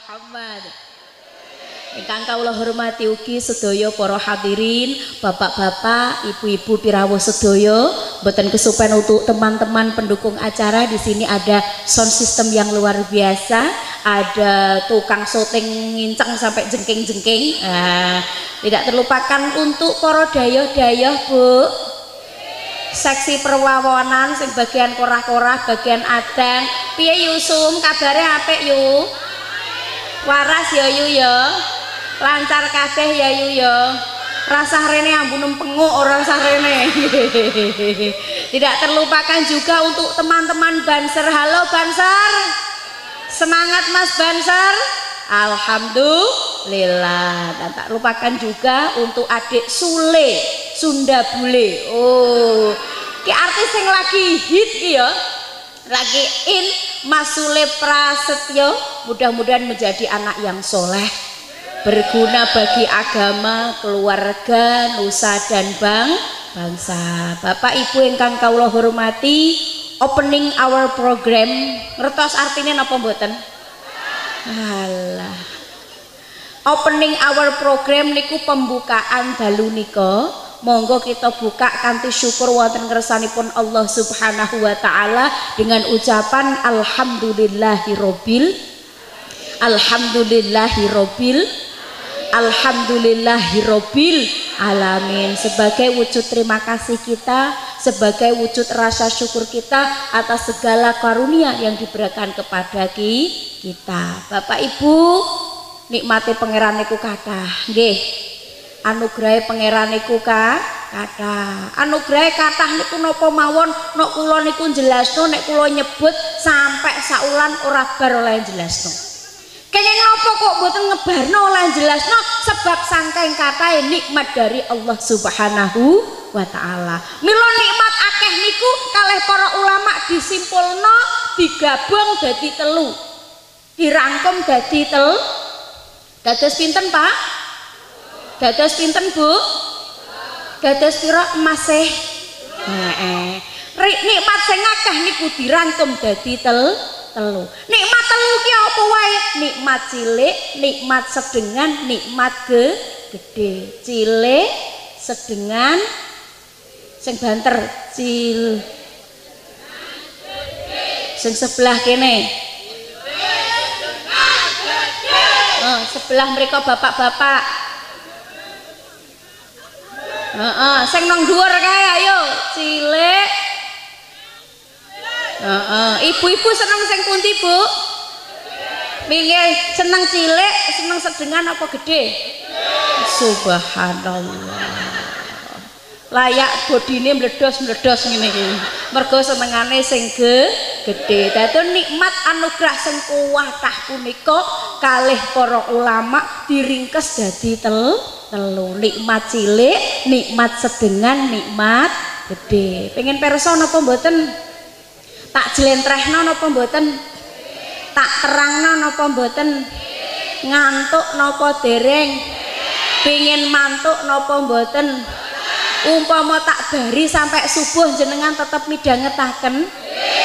Muhammad. Ingkang kawula hormati ugi sedaya para hadirin, bapak-bapak, ibu-ibu pirawuh sedaya, mboten kesupen untuk teman-teman pendukung acara. Di sini ada sound system yang luar biasa, ada tukang syuting nginceng sampai jengking-jengking. Nah, tidak terlupakan untuk para dayoh-dayoh, Bu. Seksi perwawonan sing bagian korah-korah, bagian adang. Piye Yusum, kabare apik yu? Waras ya yu ya. Lancar kabeh ya yu ya. Rasah rene ambune penguk ora rasah rene. Tidak terlupakan juga untuk teman-teman Banser. Halo Banser. Semangat Mas Banser. Alhamdulillah. Dan tak lupakan juga untuk adik Sule, Sunda Bule. Oh, ki artis yang lagi hit ki ya. Lagi in Mas Sule Prasetyo, mudah-mudahan menjadi anak yang soleh, berguna bagi agama, keluarga, nusa dan bangsa. Bapak Ibu ingkang kawula hormati, opening our program, ngertos artinya napa mboten? Alah. Opening our program niku pembukaan dalu nika. Monggo kita buka kanthi syukur wonten ngersanipun Allah Subhanahu wa taala dengan ucapan alhamdulillahirabbil alhamdulillahirabbil alhamdulillahirabbil alamin, sebagai wujud terima kasih kita, sebagai wujud rasa syukur kita atas segala karunia yang diberikan kepada kita. Bapak Ibu, nikmate pangeran niku kathah, nggih. Anugrahe pangeran niku kathah. Anugrahe kathah niku napa mawon, nek kula niku jelasno, nek kula nyebut sampai saulan ora bar oleh jelasno. Kenging napa kok mboten ngebarno oleh jelasno? Sebab saking kathahe nikmat dari Allah Subhanahu wa taala. Mila nikmat akeh niku kalih para ulama disimpulno, digabung dadi telu. Dirangkum dadi telu. Dados pinten, Pak? Dados pinten, Bu? Dados pira emasih? Heeh. Nikmat sing akeh niku dirangkum dadi telu. Nikmat telu ki apa wae? Nikmat cilik, nikmat sedengan, nikmat gede. Cilik, sedengan, sing banter, cil. Sing sebelah kene. Oh, sebelah mereka bapak-bapak. Heeh, sing nang dhuwur kae ayo, cilik. Heeh, ibu-ibu seneng sing pundi, Bu? Wingi seneng cilik, seneng sedengan apa gede? Subhanallah. Layak bodine mledos-mledos ngene iki. Mergo senengane sing gede. Dadi nikmat anugerah sing kuwatah punika kalih para ulama diringkes dadi telu. Nikmat cilik, nikmat sedengan, nikmat gede. Pengen perso napa mboten? Tak jlentrehno napa mboten? Tak terangno napa mboten? Ngantuk napa dereng? Pengin mantuk napa mboten? Umpama tak bari sampai subuh jenengan tetep midhangetaken?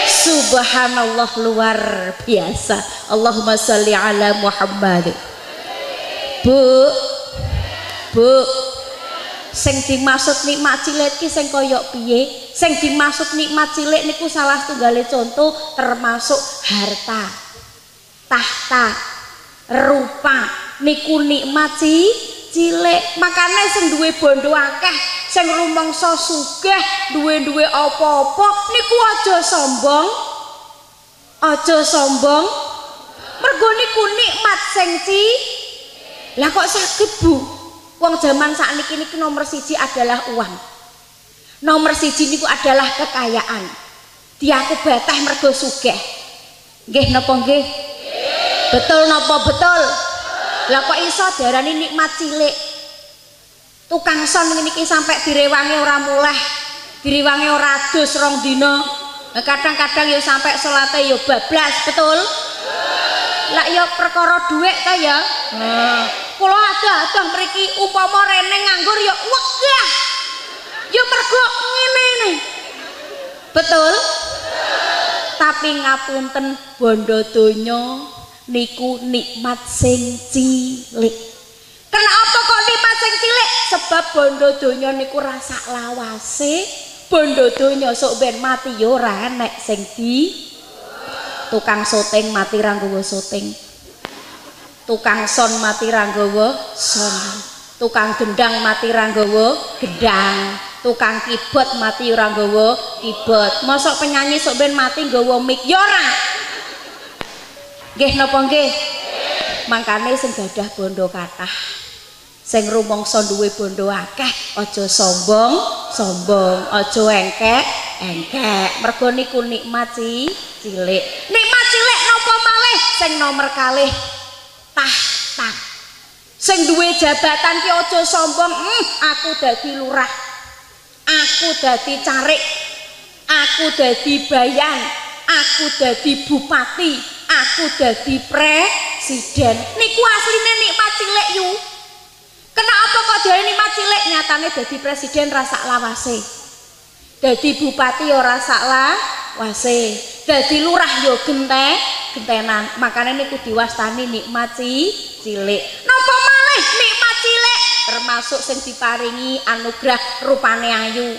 Subhanallah, luar biasa. Allahumma sholli ala Muhammad. Bu, Bu, sing dimaksud nikmat cilik ki sing kaya piye? Sing dimaksud nikmat cilik niku salah tunggale contoh termasuk harta, tahta, rupa niku nikmat cilik. Makane sing duwe bondo akeh, sing rumangsa sugih, duwe-duwe apa-apa niku aja sombong. Aja sombong. Mergo niku nikmat sing cilik. Lah kok saged, Bu? Wong jaman sakniki niki nomor siji adalah uang. Nomor siji niku adalah kekayaan. Diaku batah mergo sugih. Nggih napa nggih? Betul napa betul? Lah kok iso diarani nikmat cilik? Tukang son niki sampai direwangi ora muleh, direwangi ora adus rong dina. Kadang-kadang ya sampai salate ya bablas, betul? Lah ya perkara dhuwit ta ya. Heeh. Kula adoh-adoh mriki upama rene nganggur ya wegah. Ya mergo ngene-ngene. Betul? Tapi ngapunten bondo donya, Niku nikmat sing cilik. Kenapa kok nikmat sing cilik? Sebab bondo donya niku rasa lawase, bondo donya sok ben mati ya ora enek sing di tukang syuting mati ra nggawa syuting. Tukang son mati ra nggawa son. Tukang gendang mati ra nggawa gendang. Tukang keyboard mati ora nggawa keyboard. Mosok penyanyi sok ben mati nggawa mic ya ora. Nggih napa nggih? Mangkane sing gadah bondo kathah, sing rumangsa duwe bondo akeh, aja sombong, sombong, aja engkek, engkek. Mergo niku nikmat cilik. Nikmat cilik napa malih? Sing nomer kalih tahta. Sing duwe jabatan ki aja sombong, aku dadi lurah, aku dadi carik, aku dadi bayan, aku dadi bupati, aku dadi presiden. Niku asline nikmat cilik yu. Kenapa kok dhewe nikmat cilik? Nyatane dadi presiden ra sak lawase, dadi bupati ora sak lawase, dadi lurah yo gentenan. Makane niku diwastani nikmat cilik. Napa malih nikmat cilik termasuk sing diparingi anugerah rupane ayu,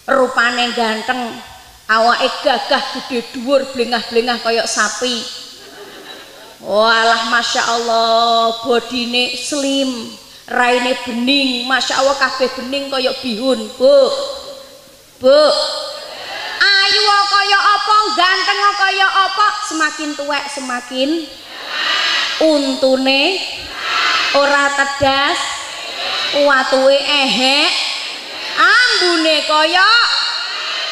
rupane ganteng, awake gagah gede dhuwur blengah-blengah kaya sapi. Walah masya Allah, bodine slim, raine bening, masya Allah kabeh bening kaya bihun. Bu, bu, ayu kaya apa, ganteng kaya apa, semakin tuwek semakin untune ora tedas, watuke ehek, ambune kaya.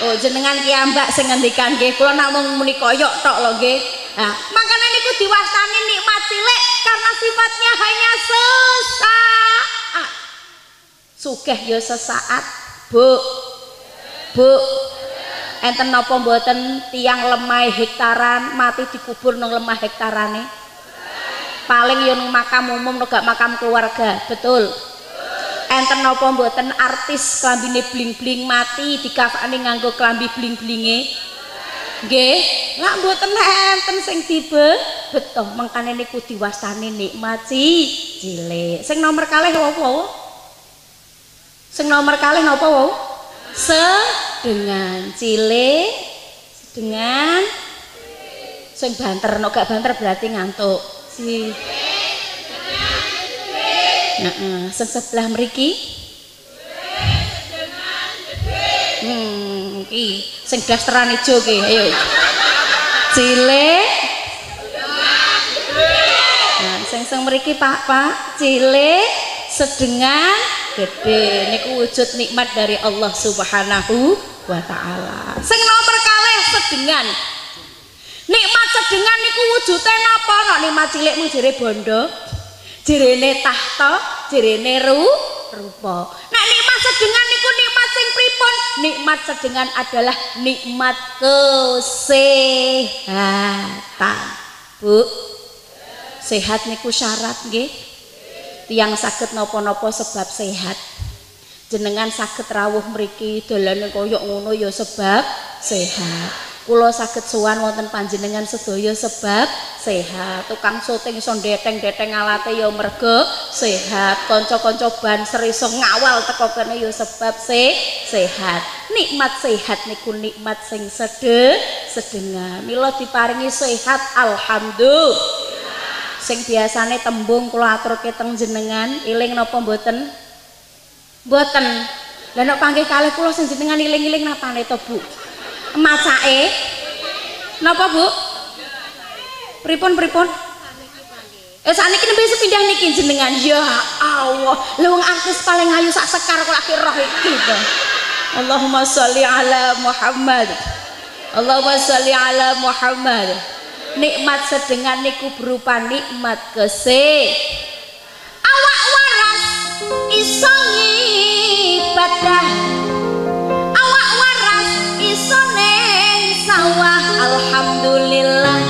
Oh jenengan ki ambak sing ngendikan nggih, kula namung muni koyok tok lho nggih. Nah, makane niku diwastani nikmat cilik karena sifatnya hanya sesaat. Sugih ya sesaat, Bu. Bu. Enten napa mboten tiyang lemah hektaran mati dikubur nang lemah hektarane? Paling ya nang makam umum nek gak makam keluarga, betul. Enten napa mboten artis klambine bling-bling mati dikafani nganggo klambi bling-blinge? Nggih, lak mboten enten sing tibe beto. Mangkane niku diwastani nikmat cilik. Sing nomor kalih apa? Sing nomor kalih napa wau? Sedengan cilik, sedengan sing banter, nek gak banter berarti ngantuk. Si heeh, sing sebelah mriki. Iki sing dasteran ijo ki, ayo. Cilik. Nah, sing sing mriki Pak, Pak, cilik, sedengan, gede. Niku wujud nikmat dari Allah Subhanahu wa taala. Sing nomor kalih sedengan. Nikmat sedengan niku wujude napa? Nek nikmat cilik mung jere bondo, jerene tahta, jerene rupa. Nek nikmat sedengan niku nikmat sing pripun? Nikmat sedengan adalah nikmat kesehatan. Bu, sehat niku syarat nggih. Tiyang saged napa-napa sebab sehat. Jenengan saged rawuh mriki dolane koyok ngono ya sebab sehat. Kula saged sowan wonten panjenengan sedaya sebab sehat. Tukang syuting iso ndeteng-deteng alate ya mergo sehat. Kanca-kanca banser iso ngawal teko kene ya sebab sehat. Nikmat sehat niku nikmat sing sedengan. Mila diparingi sehat alhamdulillah. Sing biasane tembung kula aturke teng jenengan, eling napa mboten? Mboten. Lah nek panggih kalih kula sing jenengan eling-eling napane to, Bu? Macake napa, Bu? Pripun-pripun? Sakniki nembe sepindah niki jenengan. Ya Allah, lha wong artis paling ayu sak Sekar kok lagi roh iki to. Allahumma sholli ala Muhammad. Allahumma sholli ala Muhammad. Nikmat sedengan niku berupa nikmat awak waras iso ngibadah, awak waras iso neng sawah, alhamdulillah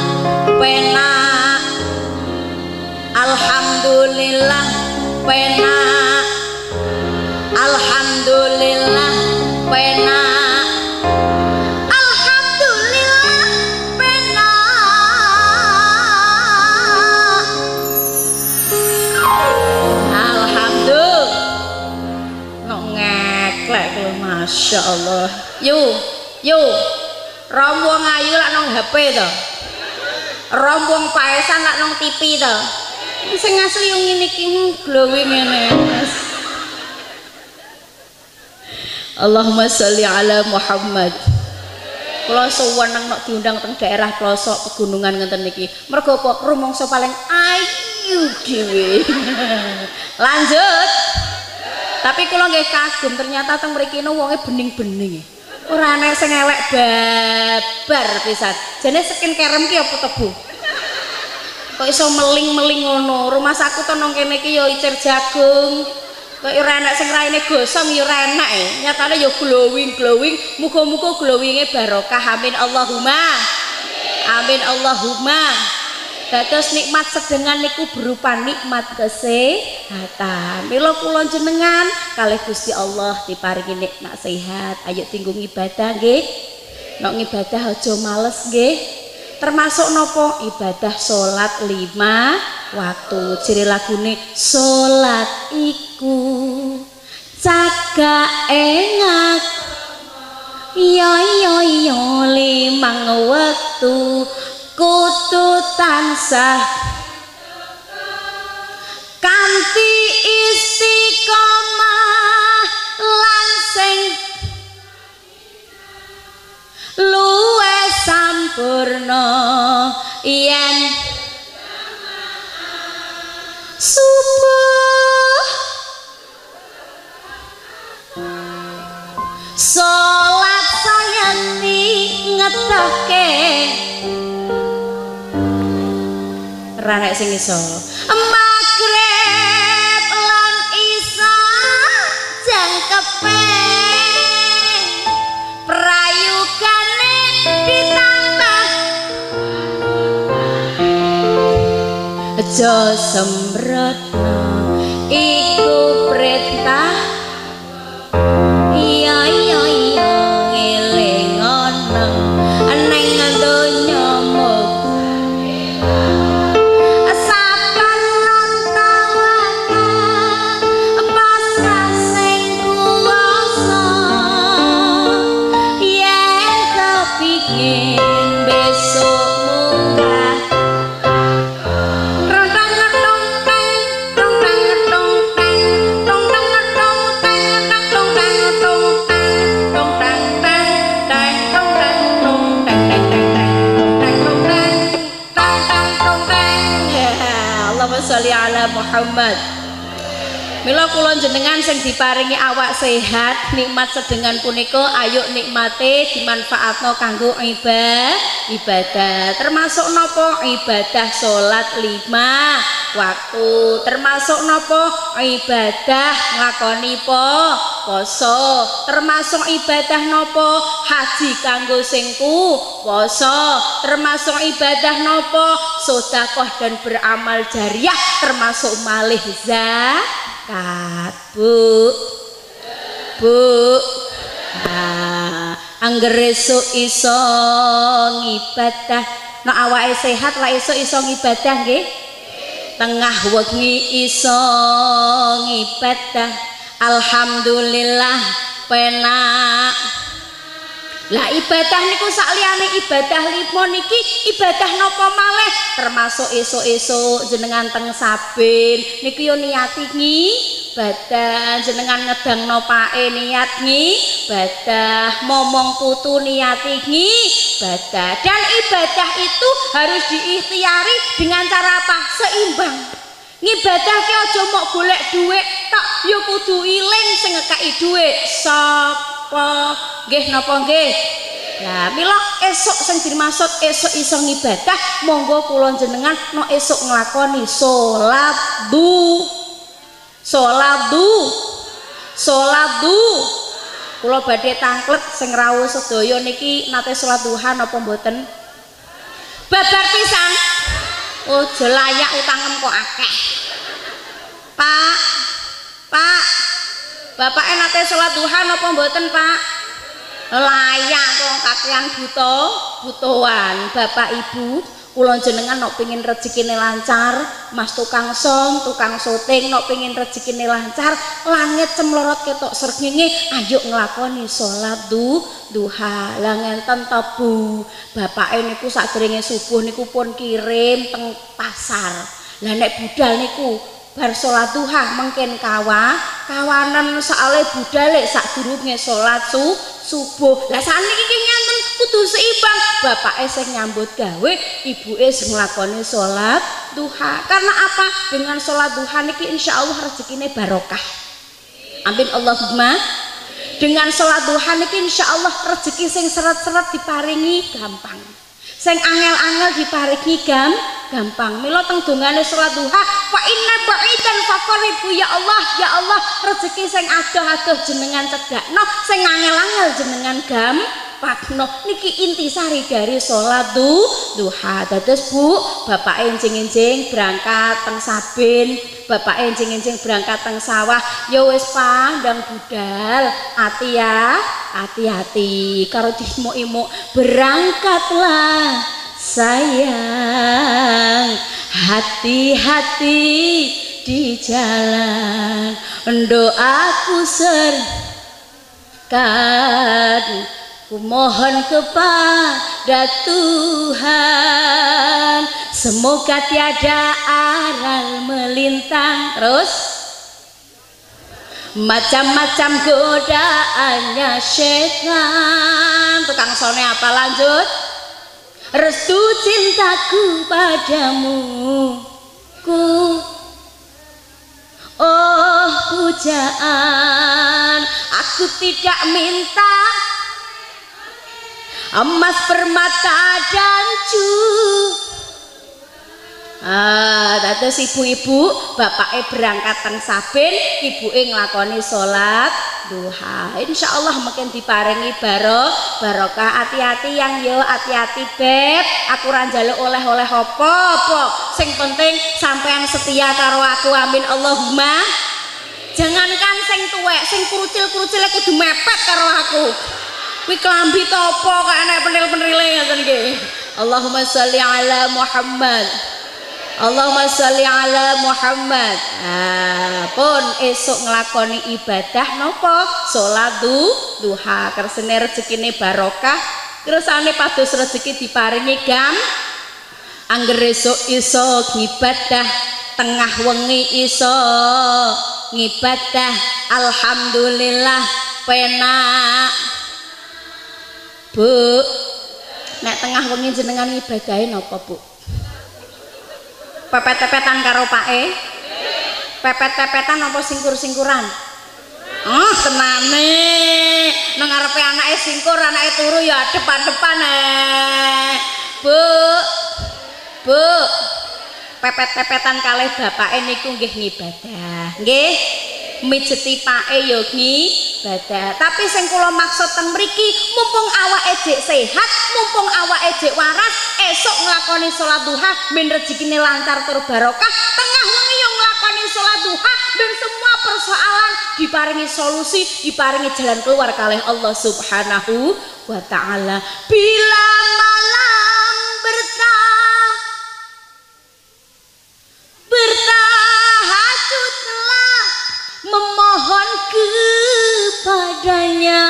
penak, alhamdulillah penak, alhamdulillah penak, alhamdulillah penak. Masya Allah. Yu, yu, rom wong ayu lak nang HP to. Rom wong paesan lak nang TV to. Sing asli yo ngene iki glowing ngene. Allahumma sholli ala Muhammad. Kula suweneng nek diundang teng daerah pelosok pegunungan ngenten niki. Mergo apa? Rumangsa paling ayu dhewe. Lanjut. Tapi kula nggih kagum ternyata teng mriki wonge bening-bening. Ora ana sing elek babar pisan. Jane skincare ki apa to, Bu? Kok iso meling-meling ngono. Rumah saku to nang kene iki ya icir jagung. Kok ora enak sing raine gosong ya ora enak e. Nyatane ya glowing-glowing, muga-muga glowinge barokah. Amin Allahumma. Amin Allahumma. Dados nikmat sedengan niku berupa nikmat kesehatan. Mila kula jenengan kalih Gusti Allah diparingi nikmat sehat. Ayo tinggung ibadah nggih. Nek ngibadah aja males nggih. Termasuk nopo ibadah salat 5 waktu. Jere lagune salat iku cagake ngak yo yo yo 5 wektu kudu tansah kanthi istiqomah lan sing luwe sampurna yen subuh salat sayati ngetoke ra nek sing iso magrib lan isya jangkepe prayugane ditambah aja sembrotno iku perintah iya iya iya ngelingono neng donya mung saben tawakal pasrah sing kuwasa yen kepingin besok munggah sholli ala Muhammad. Mila kula jenengan sing diparingi awak sehat, nikmat sedengan punika ayo nikmate dimanfaatno kanggo ibadah. Termasuk napa? Ibadah salat 5 waktu. Termasuk napa? Ibadah nglakoni poso. Termasuk ibadah napa? Haji kanggo sing kuwasa. Termasuk ibadah napa? Sedekah dan beramal jariah, termasuk malih zakat. Bu, bu, nah, angger esuk iso ngibadah, nek awake sehat lah esuk iso ngibadah nggih. Tengah wengi iso ngibadah, alhamdulillah penak. Lah ibadah niku sakliyane ibadah lima niki ibadah napa malih, termasuk esuk-esuk jenengan teng sabin niku yo niati ngibadah, jenengan ngedangno pake niat ngibadah, momong putu niati ngibadah. Dan ibadah itu harus diikhtiari dengan cara apa? Seimbang. Ngibadah ki aja mok golek dhuwit tok, ya kudu iling sing ngekeki dhuwit sapa. Nggih napa nggih? Lah mila esuk sing dimaksud esuk iso ngibadah, monggo kula jenengan no esuk nglakoni salat du. Salat du. Salat du. Kula badhe tangklet sing rawuh sedaya niki nate salat duha napa mboten? Babar pisan. Oh, layak utangem kok akeh. Pak. Pak. Bapake nate salat duha napa mboten, Pak? Layak kok kakean buta, butuhan. Bapak Ibu, Kula jenengan nek pengin rezekine lancar, mas tukang som, tukang syuting nek pengin rezekine lancar, langit cemlorot ketok srengenge, ayo nglakoni salat duha. Lah ngenten to Bu, bapake niku sadurunge subuh niku pun kirim teng pasar. Lah nek budal niku bar salat duha mengken kawanan soale budale sadurunge salat subuh. Lah saniki iki ngenten kudu seimbang, bapake sing nyambut gawe, ibuke sing nglakoni salat duha. Karena apa? Dengan salat duha niki insyaallah rezekine barokah. Amin Allahumma. Dengan salat duha niki insyaallah rezeki sing seret-seret diparingi gampang. Sing angel-angel diparingi gampang. Mila teng dongane salat duha, fa inna ba'idan faqaribu, ya Allah, ya Allah, rezeki sing adoh-adoh jenengan cedakno, sing angel-angel jenengan gampangno. Niki intisari dari salat duha. Dados Bu, bapake enjing-enjing berangkat teng sabin, bapake enjing-enjing berangkat teng sawah, ya wis pandang budal, ati ya, hati-hati karo dimuk-imuk, berangkatlah sayang, hati-hati di jalan, doaku serahkan, ku mohon kepada Tuhan, semoga tiada aral melintang. Terus macam-macam godaannya setan. Tukang sone apa lanjut? Restu cintaku padamu, ku oh pujaan, aku tidak minta emas permata dan cu. Dados ibu-ibu, bapake berangkat teng sabin, ibuke nglakoni salat duha. Insyaallah mungkin diparingi barokah. Hati-hati yang yo, hati-hati beb. Aku ora njaluk oleh-oleh apa-apa. Sing penting sampean setia karo aku. Amin Allahumma. Jangankan sing tuwek, sing krucil-krucile kudu mepet karo aku. Kuwi klambi to apa kok enek penil-penile ngoten nggih. Allahumma sholli ala Muhammad. Allahumma sholli ala Muhammad. Pun esuk nglakoni ibadah napa? Salat duha. Kersane rezekine barokah, kersane pados rezeki diparingi gam. Angger esuk iso ngibadah, tengah wengi iso ngibadah, alhamdulillah penak. Bu, nek tengah wengi jenengan ngibadahe napa, Bu? Pepet-pepetan karo pake? Pepet-pepetan apa singkur-singkuran? Oh, tenane. Nang ngarepe anake singkur, anake turu ya adep-adepan. Bu. Bu. Pepet-pepetan kalih bapake niku nggih ngibadah. Nggih. Mijeti pake ya ngibadah. Tapi sing kula maksud teng mriki, mumpung awake jek sehat, mumpung awake jek waras, esuk nglakoni salat duha ben rezekine lancar tur barokah, tengah wengi yo nglakoni salat duha ben semua persoalan diparingi solusi, diparingi jalan keluar kalih Allah Subhanahu wa taala. Bila malam bertahajudlah memohon kepadanya,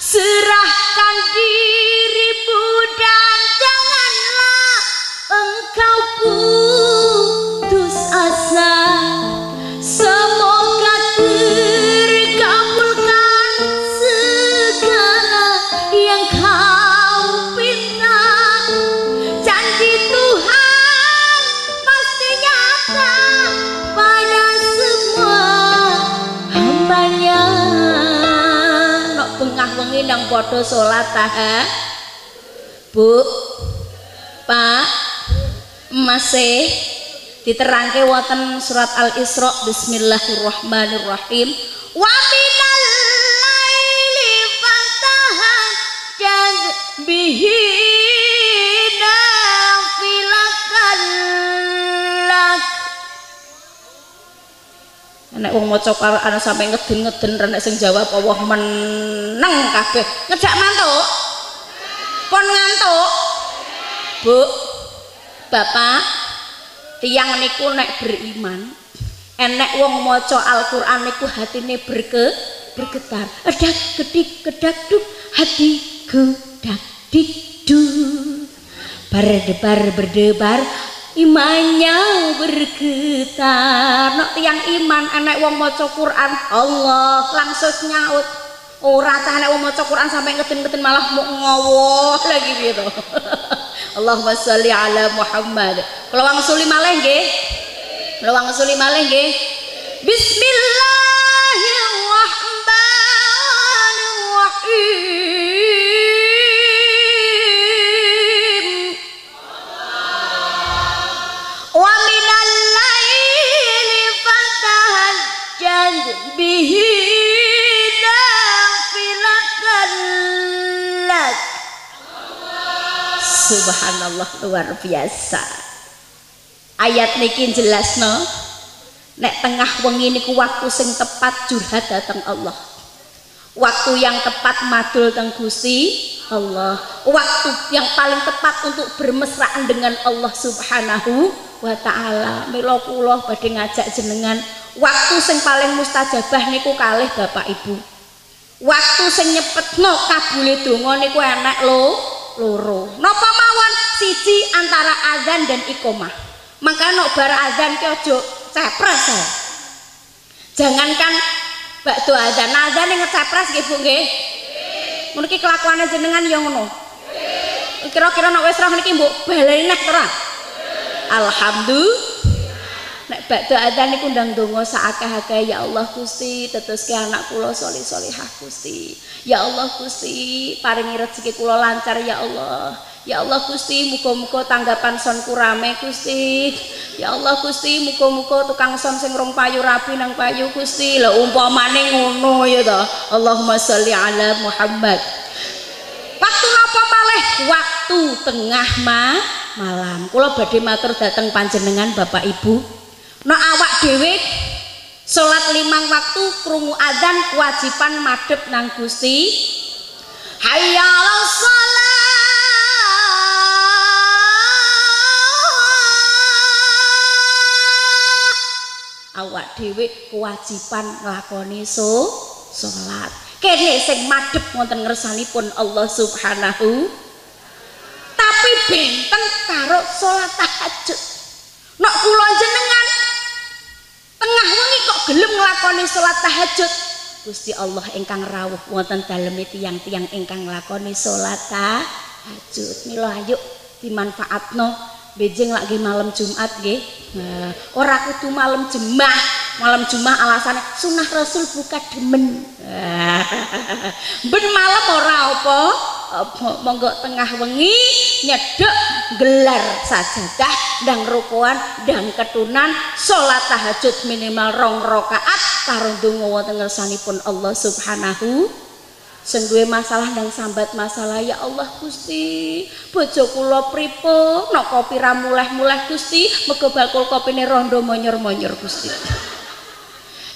serahkan dirimu dan janganlah engkau putus asa, semoga terkabulkan segala yang kau pinta, janji Tuhan pasti nyata pada semua hambanya. Nok bengah wengi nang padha salat ta, Bu, Pak, masih diterangke wonten surat Al-Isra. Bismillahirrahmanirrahim. Wa minal laili fatahajjad bihi nafilatan lak. Nek wong maca Quran sampe ngeden-ngeden nek sing jawab Allah meneng kabeh. Ngejak mantuk? Pon ngantuk? Bu. Bapak, tiyang niku nek beriman, enek wong maca Al-Qur'an niku hatine bergetar. Edak gedik kedak duk hatiku dak dikduk. Berdebar berdebar imannya bergetar. Nek tiyang iman enek wong maca Quran, Allah langsung nyaut. Ora cah nek wong maca Quran sampai ngeden-ngeden malah muk ngowoh lagi piye to. Allahumma sholli ala Muhammad. Kula wangsuli malih nggih. Kula wangsuli malih nggih. Bismillahirrahmanirrahim. Wa minal laili fatahajjad bihi nafilatan lak. Subhanallah, luar biasa. Ayat niki jelasno nek tengah wengi niku waktu sing tepat curhat dateng Allah. Waktu yang tepat madul teng Gusti Allah. Waktu yang paling tepat untuk bermesraan dengan Allah Subhanahu wa taala. Mila kula badhe ngajak jenengan waktu sing paling mustajabah niku kalih Bapak Ibu. Waktu sing nyepetno kabule donga niku enek lho loro. Napa mawon? Siji antara azan dan iqomah. Maka nok bar azan ki aja cepres. Jangankan bakdo azan, azan yang ngecepres nggih Bu nggih. Ngono iki kelakuane jenengan ya ngono. Kira-kira nek wis roh niki mbok baleni neh ora? Alhamdulillah. Nek bakdo azan niku ndang donga saakeh-akeh, ya Allah Gusti, teteske anak kula soleh-solehah Gusti. Ya Allah Gusti, paringi rezeki kula lancar ya Allah. Ya Allah Gusti, muga-muga tanggapan sonku rame Gusti. Ya Allah Gusti, muga-muga tukang son sing rong payu rabi nang payu Gusti. Lha umpamane ngono ya ta. Allahumma sholli ala Muhammad. Waktu napa malih? Waktu tengah malam. Kula badhe matur dhateng panjenengan Bapak Ibu. Nek awak dhewe salat 5 waktu krungu azan kewajiban madhep nang Gusti. Hayya 'alas shalah. Awak dhewe kewajiban nglakoni salat. Kene sing madhep wonten ngersanipun Allah Subhanahu. Tapi benten karo salat tahajud. Nek kula jenengan tengah wengi kok gelem nglakoni salat tahajud, Gusti Allah ingkang rawuh wonten daleme tiyang-tiyang ingkang nglakoni salat tahajud. Mila ayo dimanfaatno benjing lagi malam Jumat nggih. Nah, ora kudu malam Jumat. Malam Jumat alasane sunah Rasul buka demen. Ben malam ora apa, monggo tengah wengi nyedek gelar sajadah ndang rukuan ndang ketunan salat tahajud minimal 2 rakaat karo ndonga wonten ngersanipun Allah Subhanahu. Sing duwe masalah ndang sambat masalah, ya Allah Gusti, bojo kula pripun nek kopi ra muleh-muleh Gusti, mergo bakul kopine rondo monyor-monyor Gusti.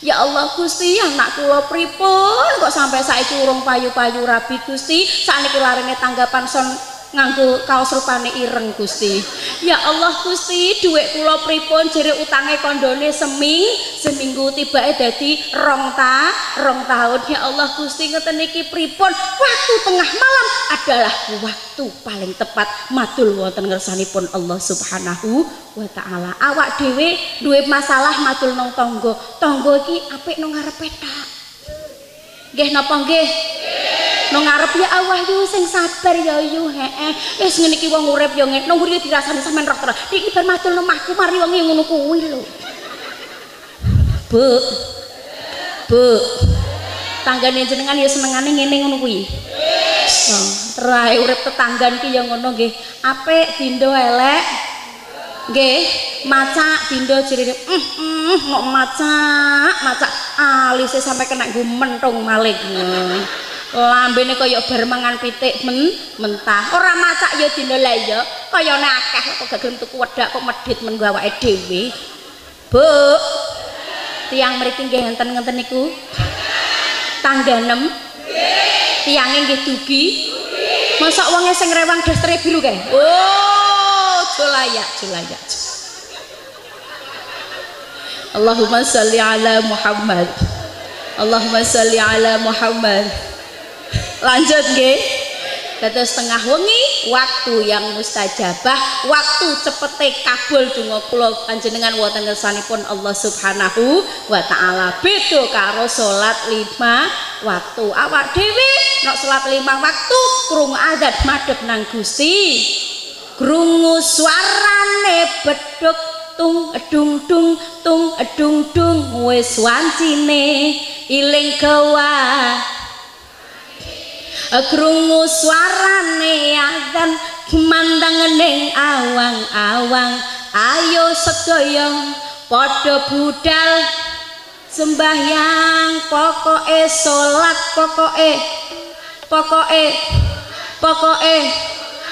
Ya Allah Gusti, anak kula pripun kok sampai saiki urung payu-payu rabi Gusti, sakniki larene tanggapan son nganggo kaos rupane ireng Gusti. Ya Allah Gusti, dhuwit kula pripun jere utange kandhane seminggu tibake dadi rong tahun. Ya Allah Gusti, ngeten iki pripun? Waktu tengah malam adalah waktu paling tepat madul wonten ngersanipun Allah Subhanahu wa taala. Awak dhewe duwe masalah madul nang tangga. Tangga iki apik nang ngarepe tok. Nggih napa nggih? Nang ngarep ya Allah yu sing sabar ya yu heeh. Wis ngene iki wong urip ya ngene. Nang mburi dirasani sampean roh terus. Iki bar madul nang omahku mari wong ngono kuwi lho. Bu. Bu. Tanggane jenengan ya senengane ngene ngono kuwi. Oh, rae urip tetanggan ki ya ngono nggih. Apik dindo elek. Nggih, macak dindo jerene kok macak alise sampai kena nggo mentung malih. Lambene kaya bar mangan pitik mentah. Ora macak ya dina lah ya, kayane akeh kok gak gelem tuku wedak kok medhit men nggo awake dhewe. Bu. Tiyang mriki nggih enten ngenten niku. Tangganem. Nggih. Tiyange nggih dugi. Mosok wonge sing rewang dastere biru kae. Oh, Jolayak, jolayak. Allahumma sholli ala Muhammad. Allahumma sholli ala Muhammad. Lanjut nggih. Dados tengah wengi waktu yang mustajabah, waktu cepete kabul donga kula panjenengan wonten ngersanipun Allah Subhanahu wa taala. Beda karo salat 5 waktu. Awak dhewe nek salat 5 waktu krungu adzan madhep nang Gusti. Krungu suarane bedhug tung dung dung tung dung dung wis wancine iling kewa. Krungu suarane adzan kumandang ning awang-awang, ayo sedaya padha budal sembahyang, pokoke salat, pokoke pokoke pokoke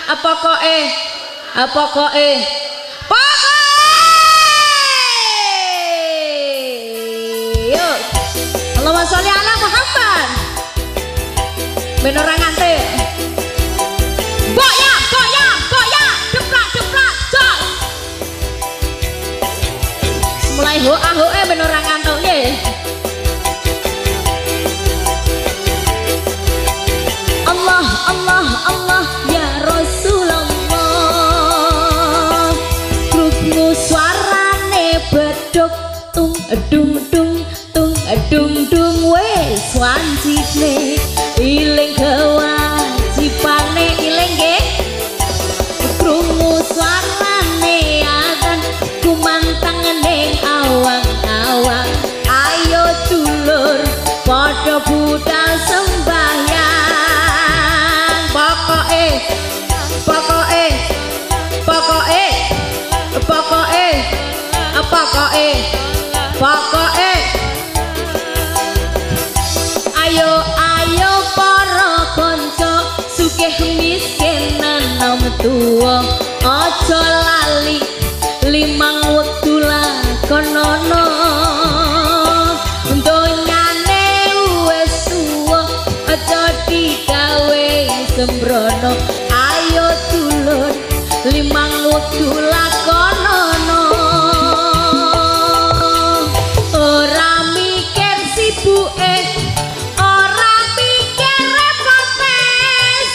pokoke pokoke pokoke. Yuk, Allahumma sholli ala Muhammad. Ben ora ngantuk. Goyang, goyang, goyang, deplak, deplak, jos. Mulai hoa hoe ben ora ngantuk nggih. Allah, Allah, Allah ya Rasulullah. Krungu suarane bedhug tung dung dung tung dung dung wis wancine iling kewajibane iling nggih. Krungu suarane adzan kumantang ning awang-awang, ayo dulur padha budal sembahyang, pokoke pokoke pokoke pokoke pokoke pokoke. Ayo ayo para kanca sugih miskin enom tuwa, aja lali limang wektu lakonono. Donyane wis tuwa aja digawe sembrono, ayo dulur limang wektu lakonono. Ora mikir sibuke, ora mikir repote,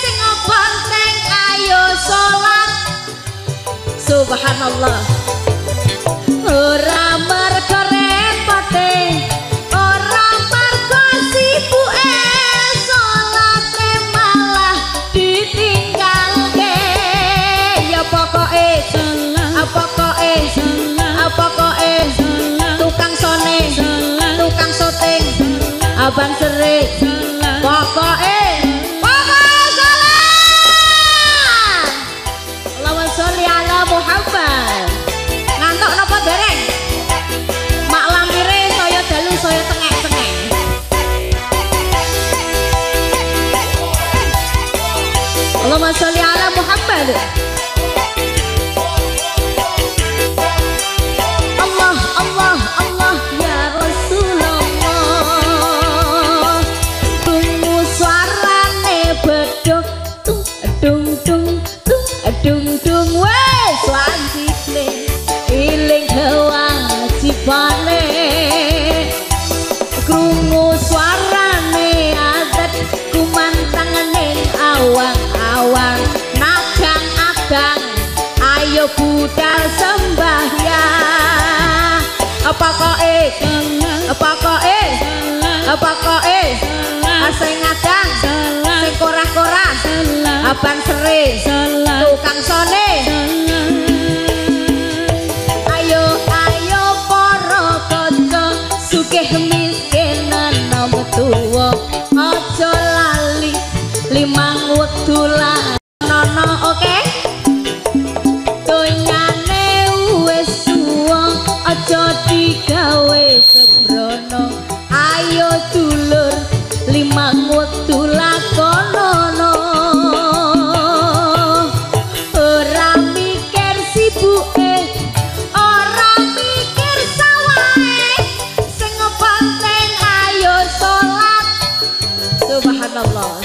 sing penting ayo salat. Subhanallah. Ora mergo repote, ora mergo sibuke, salate malah ditinggalke. Ya pokoke salat, pokoke salat, pokoke tukang sone, tukang syuting, abang serik, pokoke pokoke salat. Allahumma sholli ala Muhammad. Ngantuk napa dereng? Mak lampire saya dalu saya cengek-cengek. Allahumma sholli ala Muhammad. Allah Allah Allah ya Rasulullah. Krungu suarane bedhug tung dung dung tung dung dung wis wancine iling kewajibane. Krungu suarane adzan kumantang ning awang-awang, nagang adang ayo budal sembahyang. Pokoke pokoke pokoke sing ngadang, sing korah-korah, abang sere, tukang sone. Ayo ayo para kanca sugih miskin enom tuwa, aja lali limang wektu lakonono. Oke, donyane wis tuwa aja digawe sembrono, ayo dulur limang wektu lakonono. Ora mikir sibuke, ora mikir sawahe, sing penting ayo salat. Subhanallah.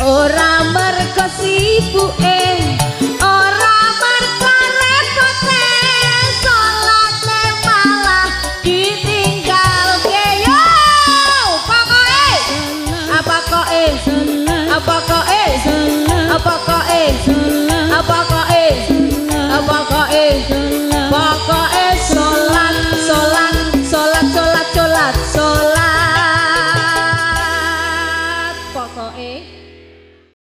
Ora mergo sibuke,